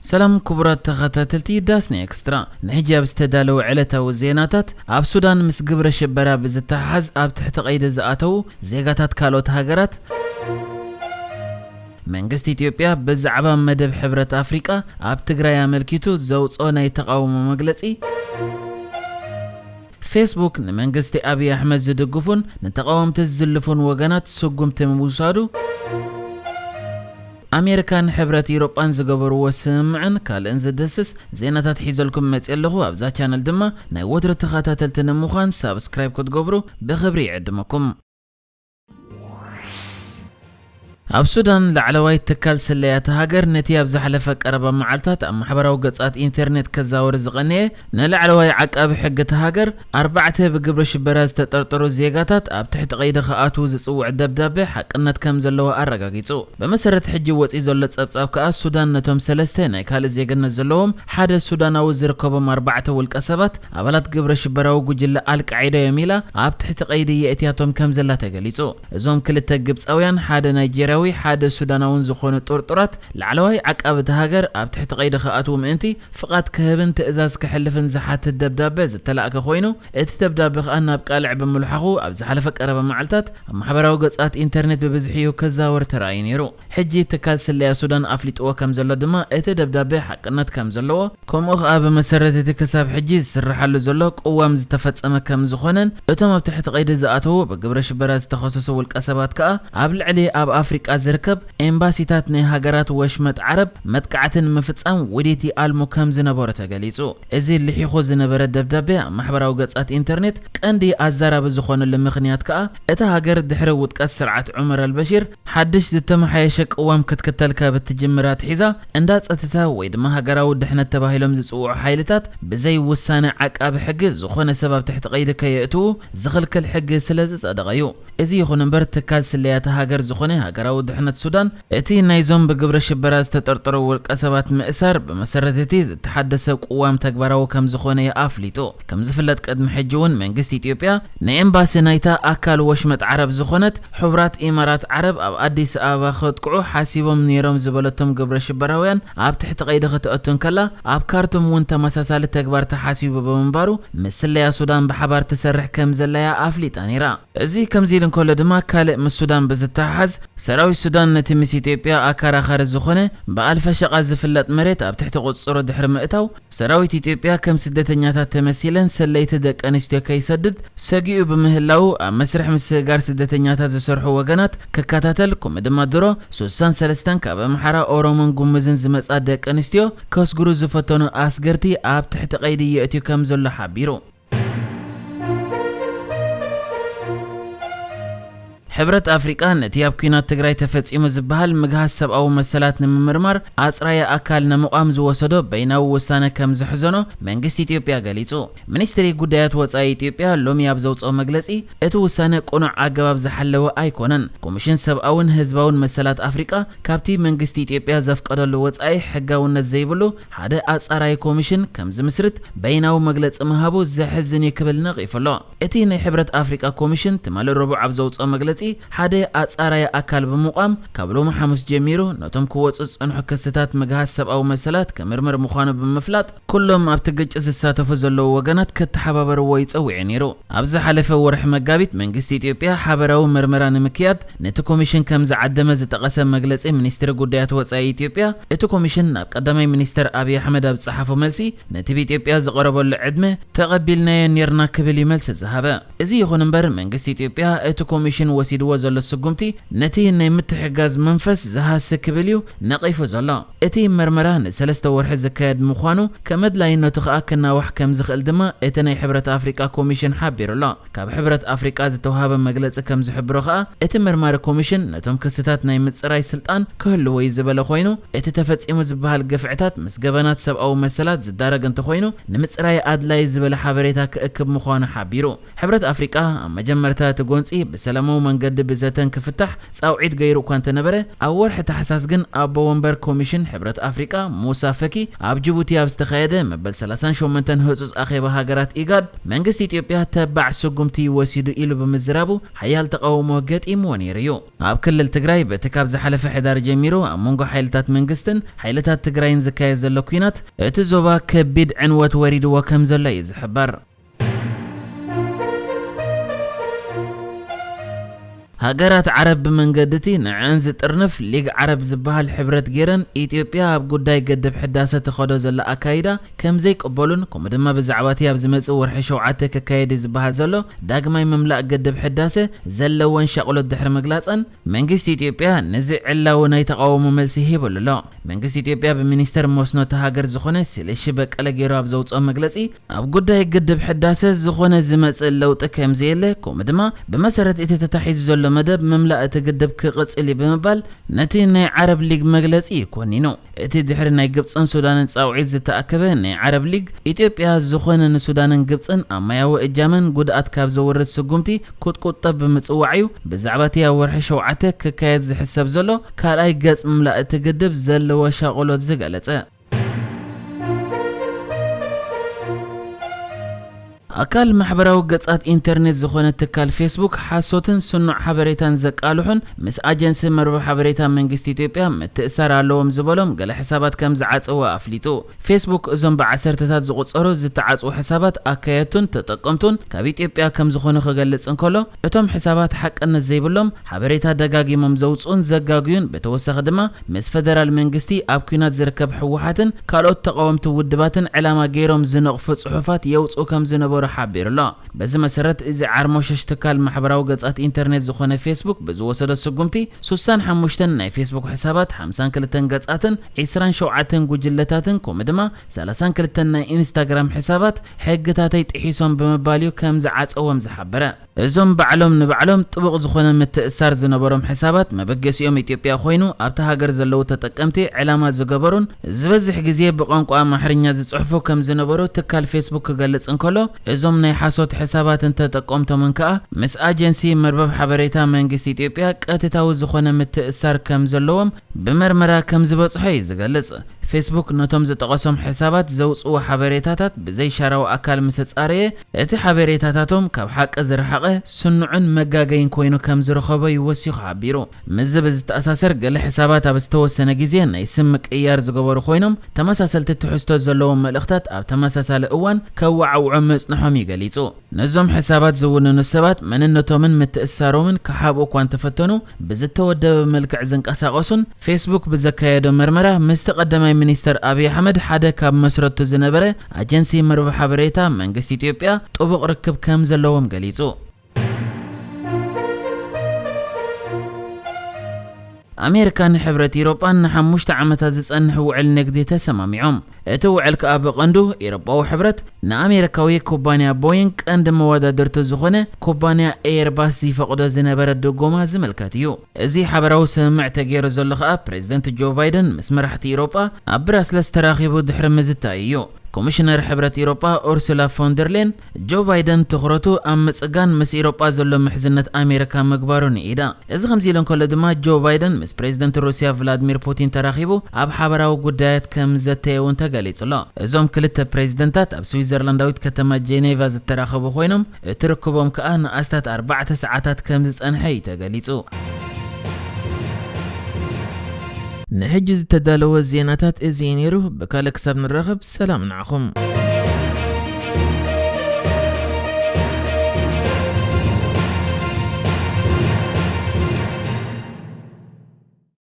ሰላም ክቡራት ተኸታተልቲ ዳስና ኤክስትራ፣ ንሕጂ ኣብ ዝተዳለወ ዕለታዊ ዜናታት፣ ኣብ ሱዳን ምስ ግብረ ሽበራ ብዝተሓሓዝ ኣብ ትሕቲ ቀይዲ ዝኣተዉ ዜጋታት ካልኦት ሃገራት፣ መንግስቲ ኢትዮጵያ ብዛዕባ መደብ ሕብረት ኣፍሪቃ ኣብ ትግራይ ኣመልኪቱ ዘውፅኦ ናይ ተቓውሞ መግለፂ፣ ፌስቡክ ንመንግስቲ ኣብይ ኣሕመድ ዝድግፉን ንተቓወምቲ ዝዝልፉን ወገናት ስጉምቲ ምውሳዱ፣ ኣሜሪካን ሕብረት ኢሮጳን ዝገበርዎ ስምምዕን ካልእን ዝድህስስ ዜናታት ሒዘልኩም መፅእ ኣለኹ። ኣብዛ ቻነል ድማ ናይ ወትሩ ተኸታተልቲ ንምዃን ሳብስክራይብ ክትገብሩ ብኽብሪ ይዕድመኩም። ኣብ ሱዳን ላዕለዋይ ትካል ስለያ እታ ሃገር ነቲ ኣብ ዝሓለፈ ቀረባ መዓልታት ኣብ ማሕበራዊ ገጻት ኢንተርኔት ከዛወር ዝቐነየ ንላዕለዋይ ዓቃቢ ሕጊ እታ ሃገር ኣርባዕተ ብግብረ ሽበራ ዝተጠርጠሩ ዜጋታት ኣብ ትሕቲ ቀይዲ ክኣትዉ ዝጽውዕ ደብዳቤ ሓቅነት ከም ዘለዎ ኣረጋጊጹ። ብመሰረት ሕጂ ወጺኡ ዘሎ ጸብጻብ ከኣ ሱዳን ነቶም ሰለስተ ናይ ካልእ ዜግነት ዘለዎም ሓደ ሱዳናዊ ዝርከቦም ኣርባዕተ ውልቀ ሰባት ኣባላት ግብረ ሽበራዊ ጉጅለ ኣልቃዒዳ እዮም ኢላ ኣብ ትሕቲ ቀይዲ የእትያቶም ከም ዘላ ተገሊጹ። እዞም ክልተ ግብጻውያን፣ ሓደ ናይጀርያዊ ሓደ ሱዳናውን ዝኾኑ ጥርጡራት፣ ላዕለዋይ ዓቃቢ እቲ ሃገር ኣብ ትሕቲ ቀይዲ ክኣትዉ ምእንቲ ፍቓድ ክህብን ትእዛዝ ከሕልፍን ዝሓትት ደብዳበ ዝተላእከ ኮይኑ፣ እቲ ደብዳበ ከኣ ናብ ቃልዕ ብምልሓኹ ኣብ ዝሓለፈ ቀረባ መዓልታት ኣብ ማሕበራዊ ገጻት ኢንተርኔት ብብዝሒ እዩ ክዛወር ተራእዩ ነይሩ። ሕጂ ትካል ስለያ ሱዳን ኣፍሊጥዎ ከም ዘሎ ድማ እቲ ደብዳበ ሓቅነት ከም ዘለዎ፣ ከምኡ ከኣ ብመሰረት እቲ ክሳብ ሕጂ ዝስርሓሉ ዘሎ ቅዋም ዝተፈጸመ ከም ዝኾነን፣ እቶም ኣብ ትሕቲ ቀይዲ ዝኣተዉ ብግብረ ሽበራ ዝተኸሰሱ ውልቀ ሰባት ከኣ ኣብ ልዕሊ ኣብ ኣፍሪቃ ዝርከብ ኤምባሲታት ናይ ሃገራት ወሽመጥ ዓረብ መጥቃዕቲ ንምፍጻም ውዲት ይኣልሙ ከም ዝነበሩ ተገሊጹ። እዚ ልሒኹ ዝነበረ ደብዳቤ ኣብ ማሕበራዊ ገጻት ኢንተርኔት ቀንዲ ኣዛራቢ ዝኾነሉ ምኽንያት ከኣ፣ እታ ሃገር ድሕሪ ውድቀት ስርዓት ዑመር ኣልበሺር ሓድሽ ዝተመሓየሸ ቅዋም ክትክተል ካብ እትጅምር ኣትሒዛ፣ እንዳ ጸጥታ ወይ ድማ ሃገራዊ ድሕነት ተባሂሎም ዝጽውዑ ሓይልታት ብዘይ ውሳነ ዓቃቢ ሕጊ ዝኾነ ሰብ ኣብ ትሕቲ ቀይዲ ከየእትዉ ዝኽልክል ሕጊ ስለ ዝጸደቐ እዩ። እዚ ይኹን እምበር፣ ትካል ስለያ እታ ሃገር ዝኾነ ሃገራዊ ድሕነት ሱዳን፣ እቲ ናይዞም ብግብረ ሽበራ ዝተጠርጠሩ ውልቀ ሰባት ምእሳር ብመሰረት እቲ ዝተሓደሰ ቅዋም ተግባራዊ ከም ዝኾነ እዩ ኣፍሊጡ። ከም ዝፍለጥ፣ ቅድሚ ሕጂ እውን መንግስቲ ኢትዮጵያ ንኤምባሲ ናይታ ኣካል ወሽመጥ ዓረብ ዝኾነት ሕቡራት ኢማራት ዓረብ ኣብ ኣዲስ ኣበባ ከጥቅዑ ሓሲቦም ነይሮም ዝበለቶም ግብረ ሽበራውያን ኣብ ትሕቲ ቀይዲ ክትኣቱ እንከላ፣ ኣብ ካርቱም እውን ተመሳሳሊ ተግባር ተሓሲቡ ብምንባሩ፣ ምስ ስለያ ሱዳን ብሓባር ትሰርሕ ከም ዘላ እያ ኣፍሊጣ ነይራ። እዚ ከምዚ ኢሉ እንከሎ ድማ፣ ካልእ ምስ ሱዳን ብዝተሓሓዝ፣ ሰራዊት ሱዳን ነቲ ምስ ኢትዮጵያ ኣከራኻሪ ዝኾነ ብኣልፈሸቃ ዝፍለጥ መሬት ኣብ ትሕቲ ቁጽጽሩ ድሕሪ ምእታው፣ ሰራዊት ኢትዮጵያ ከም ስደተኛታት ተመሲለን ሰለይቲ ደቂ ኣንስትዮ ከይሰድድ ሰጊኡ ብምህላዉ፣ ኣብ መስርሕ ምስግጋር ስደተኛታት ዝሰርሑ ወገናት ክከታተል፣ ከምኡ ድማ ድሮ ስሳን ሰለስተን ካብ ኣምሓራ፣ ኦሮሞን ጉሙዝን ዝመጻ ደቂ ኣንስትዮ ከስግሩ ዝፈተኑ ኣስገርቲ ኣብ ትሕቲ ቀይዲ የእትዩ ከም ዘሎ ሓቢሩ። ሕብረት ኣፍሪቃ ነቲ ኣብ ኲናት ትግራይ ተፈጺሙ ዝበሃል ምግሃስ ሰብኣዊ መሰላት ንምምርማር ኣጽራዪ ኣካል ንምቋም ዝወሰዶ በይናዊ ውሳነ ከም ዘሕዘኖ መንግስቲ ኢትዮጵያ ገሊጹ። ሚኒስትሪ ጉዳያት ወጻኢ ኢትዮጵያ ሎሚ ኣብ ዘውጽኦ መግለጺ፣ እቲ ውሳነ ቅኑዕ ኣገባብ ዝሓለወ ኣይኮነን። ኮሚሽን ሰብኣውን ህዝባውን መሰላት ኣፍሪቃ ካብቲ መንግስቲ ኢትዮጵያ ዘፍቀደሉ ወጻኢ ሕጋውነት ዘይብሉ ሓደ ኣጻራዪ ኮሚሽን ከም ዝምስርት በይናዊ መግለጺ ምሃቡ ዘሕዝን እዩ ክብል ነቒፉ ኣሎ። እቲ ናይ ሕብረት ኣፍሪቃ ኮሚሽን ትማሊ ረቡዕ ኣብ ዘውጽኦ መግለጺ፣ ሓደ ኣጻራዪ ኣካል ብምቋም ካብ ሎሚ ሓሙስ ጀሚሩ ነቶም ክወጹ ዝጸንሑ ክስታት ምግሃስ ሰብኣዊ መሰላት ክምርምር ምዃኑ ብምፍላጥ፣ ኩሎም ኣብቲ ግጭት ዝሳተፉ ዘለዉ ወገናት ክተሓባበርዎ ይጸዊዑ ነይሩ። ኣብ ዝሓለፈ ወርሒ መጋቢት መንግስቲ ኢትዮጵያ ሓበራዊ መርመራ ንምክያድ ነቲ ኮሚሽን ከም ዝዓደመ ዝጠቐሰ መግለጺ ሚኒስትሪ ጉዳያት ወጻኢ ኢትዮጵያ፣ እቲ ኮሚሽን ናብ ቀዳማይ ሚኒስተር ኣብይ ኣሕመድ ኣብ ዝጸሓፎ መልሲ፣ ነቲ ብኢትዮጵያ ዝቐረበሉ ዕድመ ተቐቢልናዮ ኔርና ክብል እዩ መልሲ ዝሃበ። እዚ ይኹን እምበር፣ መንግስቲ ኢትዮጵያ እቲ ኮሚሽን ወሲድዎ ዘሎ ስጉምቲ ነቲ ናይ ምትሕግጋዝ መንፈስ ዝሃሲ ክብል እዩ ነቒፉ ዘሎ። እቲ መርመራ ንሰለስተ ወርሒ ዝካየድ ምዃኑ፣ ከም ኣድላይነቱ ከኣ ክናዋሕ ከም ዝኽእል ድማ እቲ ናይ ሕብረት ኣፍሪቃ ኮሚሽን ሓቢሩ ኣሎ። ካብ ሕብረት ኣፍሪቃ ዝተውሃበ መግለጺ ከም ዝሕብሮ ከኣ፣ እቲ መርማሪ ኮሚሽን ነቶም ክስታት ናይ ምጽራይ ስልጣን ክህልዎ እዩ ዝበለ ኮይኑ፣ እቲ ተፈጺሙ ዝበሃል ግፍዕታት ምስ ገበናት ሰብኣዊ መሰላት ዝዳረግ እንተኾይኑ፣ ንምጽራይ ኣድላዪ ዝበለ ሓበሬታ ክእክብ ምዃኑ ሓቢሩ። ሕብረት ኣፍሪቃ ኣብ መጀመርታ እቲ ጎንጺ ብሰላማዊ መገዲ ብዘተን ክፍታሕ ጻውዒት ገይሩ እኳ እንተነበረ፣ ኣብ ወርሒ ታሕሳስ ግን ኣቦ ወንበር ኮሚሽን ሕብረት ኣፍሪቃ ሙሳ ፈኪ ኣብ ጅቡቲ ኣብ ዝተኻየደ መበል ሰላሳን ሸሞንተን ህጹጽ ኣኼባ ሃገራት ኢጋድ መንግስቲ ኢትዮጵያ ተባዕ ስጉምቲ ወሲዱ ኢሉ ብምዝራቡ ሓያል ተቓውሞ ገጢምዎ ነይሩ እዩ። ኣብ ክልል ትግራይ በቲ ካብ ዝሓለፈ ሕዳር ጀሚሩ ኣብ መንጎ ሓይልታት መንግስትን ሓይልታት ትግራይን ዝካየድ ዘሎ ኲናት እቲ ዞባ ከቢድ ዕንወት ወሪድዎ ከም ዘሎ እዩ ዝሕበር። ሃገራት ዓረብ ብመንገዲ እቲ ንዐን ዝጥርንፍ ሊግ ዓረብ ዝበሃል ሕብረት ገይረን ኢትዮጵያ ኣብ ጉዳይ ግድብ ሕዳሰ ትኸዶ ዘላ ኣካይዳ ከም ዘይቅበሉን ከምኡ ድማ ብዛዕባ እቲ ኣብ ዝመጽእ ወርሒ ሸውዓተ ክካየድ እዩ ዝበሃል ዘሎ ዳግማይ ምምላእ ግድብ ሕዳሰ ዘለወን ሻቕሎት ድሕሪ ምግላጸን መንግስቲ ኢትዮጵያ ነዚ ዕላዊ ናይ ተቓውሞ መልሲ ሂብሉ ኣሎ። መንግስቲ ኢትዮጵያ ብሚኒስተር መስኖ እታ ሃገር ዝኾነ ስለሺ በቀለ ገይሩ ኣብ ዘውፅኦ መግለፂ ኣብ ጉዳይ ግድብ ሕዳሰ ዝኾነ ዝመፅእ ለውጢ ከም ዘየለ ከምኡ ድማ ብመሰረት እቲ ተታሒዙ ዘሎ መደብ ምምላእ እቲ ግድብ ክቕፅል እዩ ብምባል ነቲ ናይ ዓረብ ሊግ መግለፂ ኮኒኑ። እቲ ድሕሪ ናይ ግብፅን ሱዳንን ፃውዒት ዝተኣከበ ናይ ዓረብ ሊግ ኢትዮጵያ ዝኾነ ንሱዳንን ግብፅን ኣብ ማያዊ እጃመን ጉድኣት ካብ ዘውርድ ስጉምቲ ክትቁጠብ ብምፅዋዕ እዩ ብዛዕባ እቲ ኣብ ወርሒ ሸውዓተ ክካየድ ዝሕሰብ ዘሎ ካልኣይ ገፅ ምምላእ እቲ ግድብ ዘለዎ ሻቕሎት ዝገለፀ። ኣካል ማሕበራዊ ገጻት ኢንተርኔት ዝኾነ ትካል ፌስቡክ ሓሶትን ስኑዕ ሓበሬታን ዘቃልሑን ምስ ኣጀንሲ መርበብ ሓበሬታ መንግስቲ ኢትዮጵያ ምትእሳር ኣለዎም ዝበሎም ገለ ሕሳባት ከም ዝዓጸወ ኣፍሊጡ። ፌስቡክ እዞም ብዓሰርተታት ዝቑጸሩ ዝተዓጽዉ ሕሳባት ኣካየድቱን ተጠቀምቱን ካብ ኢትዮጵያ ከም ዝኾኑ ክገልጽ እንከሎ፣ እቶም ሕሳባት ሓቅነት ዘይብሎም ሓበሬታ ደጋጊሞም ዘውጽኡን ዘጋግዩን፣ ብተወሳኺ ድማ ምስ ፈደራል መንግስቲ ኣብ ኲናት ዝርከብ ህወሓትን ካልኦት ተቓወምቲ ውድባትን ዕላማ ገይሮም ዝነቕፉ ጽሑፋት የውጽኡ ከም ዝነበሩ ሓቢሩ ኣሎ። በዚ መሰረት፣ እዚ ዓርሞሸሽ ትካል ማሕበራዊ ገጻት ኢንተርኔት ዝኾነ ፌስቡክ ብዝወሰዶ ስጉምቲ፣ ሱሳን ሓሙሽተን ናይ ፌስቡክ ሕሳባት፣ ሓምሳን ክልተን ገጻትን ዒስራን ሸውዓተን ጉጅለታትን፣ ከምኡ ድማ ሰላሳን ክልተን ናይ ኢንስታግራም ሕሳባት ሕግታተይ ጥሒሶም ብምባል እዩ ከም ዝዓጸዎም ዝሓበረ። እዞም ባዕሎም ንባዕሎም ጥቡቕ ዝኾነ ምትእሳር ዝነበሮም ሕሳባት መበገሲኦም ኢትዮጵያ ኮይኑ ኣብታ ሃገር ዘለዉ ተጠቀምቲ ዕላማ ዝገበሩን ዝበዝሕ ግዜ ብቋንቋ ኣማርኛ ዝጽሕፉ ከም ዝነበሩ ትካል ፌስቡክ ክገልጽ እንከሎ፣ እዞም ናይ ሓሶት ሕሳባትን ተጠቀምቶምን ከኣ ምስ ኣጀንሲ መርበብ ሓበሬታ መንግስቲ ኢትዮጵያ ቀጥታዊ ዝኾነ ምትእሳር ከም ዘለዎም ብመርመራ ከም ዝበጽሖ እዩ ዝገልጽ። ፌስቡክ ነቶም ዝጠቐሶም ሕሳባት ዘውጽኡ ሓበሬታታት ብዘይሻራዊ ኣካል ምስ ኣጻረየ፣ እቲ ሓበሬታታቶም ካብ ሓቂ ዝረሓቐ፣ ስኑዕን መጋገይን ኮይኑ ከም ዝረኸቦ እዩ ወሲኹ ሓቢሩ። ምስዚ ብዝተኣሳሰር፣ ገለ ሕሳባት ኣብ ዝተወሰነ ግዜ ናይ ስም ምቅይያር ዝገበሩ ኮይኖም፣ ተመሳሰልቲ ትሕዝቶ ዘለዎም መልእኽታት ኣብ ተመሳሳሊ እዋን ከወዓውዑ ምጽንሖም እዩ ገሊጹ። ነዞም ሕሳባት ዝውንኑ ሰባት መንነቶምን ምትእስሳሮምን ክሓብኡ እኳ እንተፈተኑ፣ ብዝተወደበ መልክዕ ዝንቀሳቐሱን ፌስቡክ ብዘካየዶ መርመራ ምስቲ ቀዳማይ ሚኒስተር ኣብይ ኣሕመድ ሓደ ካብ መስረቱ ዝነበረ ኣጀንሲ መርበብ ሓበሬታ መንግስቲ ኢትዮጵያ ጥቡቕ ርክብ ከም ዘለዎም ገሊጹ። ኣሜሪካን ሕብረት ኢሮጳን ንሓሙሽተ ዓመታት ዝጸንሕ ውዕል ንግዲ ተሰማሚዖም። እቲ ውዕል ከኣ ብቐንዱ ኢሮጳዊ ሕብረት ንኣሜሪካዊ ኩባንያ ቦይንግ ቀንዲ መወዳድርቱ ዝኾነ ኩባንያ ኤርባስ ይፈቕዶ ዝነበረ ድጎማ ዝምልከት እዩ። እዚ ሓበራዊ ስምምዕ ተገይሩ ዘሎ ከኣ ፕሬዚደንት ጆ ባይደን ምስ መራሕቲ ኢሮጳ ኣብ ብራስለስ ተራኺቡ ድሕሪ ምዝታይ እዩ። ኮሚሽነር ሕብረት ኢሮጳ ኡርሱላ ፎንደርሌን ጆ ባይደን ትኹረቱ ኣብ ምጽጋን ምስ ኢሮጳ ዘሎ ምሕዝነት ኣሜሪካ ምግባሩ ንኢዳ። እዚ ከምዚ ኢሉ እንከሎ ድማ ጆ ባይደን ምስ ፕሬዚደንት ሩስያ ቭላድሚር ፑቲን ተራኺቡ ኣብ ሓበራዊ ጉዳያት ከም ዘተየ እውን ተገሊጹ ኣሎ። እዞም ክልተ ፕሬዚደንታት ኣብ ስዊዘርላንዳዊት ከተማ ጄኔቫ ዝተራኸቡ ኮይኖም እቲ ርክቦም ከኣ ንኣስታት ኣርባዕተ ሰዓታት ከም ዝጸንሐ እዩ ተገሊጹ። ንሕጂ ዝተዳለወ ዜናታት እዚ እዩ ነይሩ። ብካልእ ክሳብ ንራኸብ ሰላም ንዓኹም።